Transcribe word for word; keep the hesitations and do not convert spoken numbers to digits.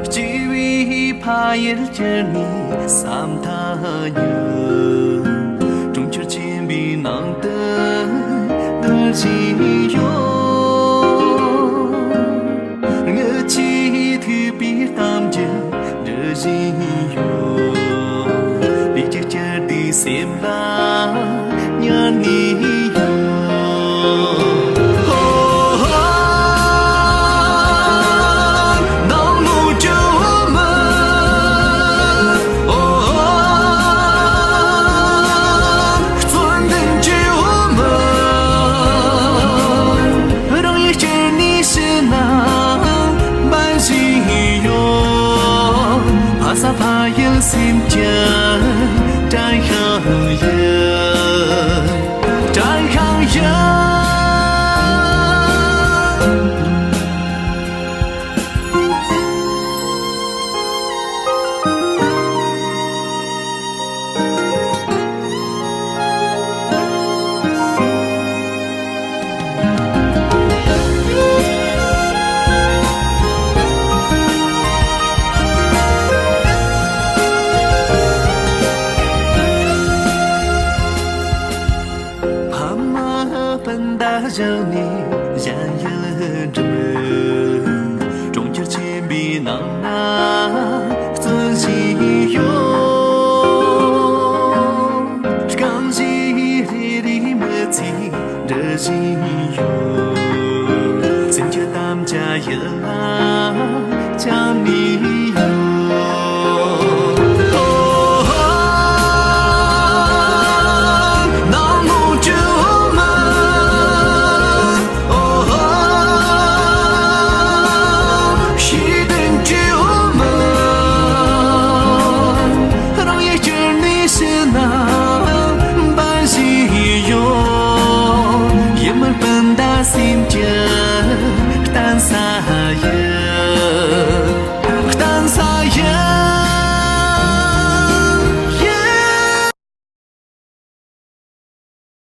སྐྱེ་བའི་ཕ་ཡུལ་གྱུར་ནས་བསམ་ཐག་ཉིད། གྲོང་ཁྱེར་ཆེན་པོའི་ནང་དུ་སྡོད་བཞིན་ཡོད། ངུ་ཆེས་ཐུག་པའི་གཏམ་རྒྱུད་འབྲི་བཞིན་ཡོད། ལུས་ཀྱི་སྐྱིད་སྡུག་སེམས་ལ་ཉར་ནས་ཡོད། ཨོ། ནང་ལོགས་ཀྱི་འོ་མ། ཨོ། བརྩོན་ལྡན་གྱི་འོ་མ། རང་ཡུལ་སྐྱེ་གནས་ཕྱི་ནང་འབའ་ཞིག་ཡོད། ཕ་ས་ཕ་ཡུལ་སེམས་ཀྱི་དྲན་ཤིང་ཡིན། དྲན་ཤིང་ཡིན། ཕ་མ་སྤུན་ཟླ་བཞག་ནས་གཞན་ཡུལ་འགྲིམས། གྲོང་ཁྱེར་ཆེན་པོའི་ནང་ན་བརྩོན་བཞིན་ཡོད། རྐང་བཞི་རེ་རེའི་མི་ཚེ་འབྲི་བཞིན་ཡོད། སེམས་ཀྱི་དམ་བཅའ་ཡིད་ལ་བཅངས་ནས་ཡོད། ཨོ། ནང་ལོགས་ཀྱི་འོ་མ། ཨོ། ཤེས་ལྡན་གྱི་འོ་མ། རང་ཡུལ་སྐྱེ་གནས་ཕྱི་ནང་འབའ་ཞིག་ཡོད། ཡིད་སྨོན་སྤུན་ཟླ་སེམས་ཀྱི་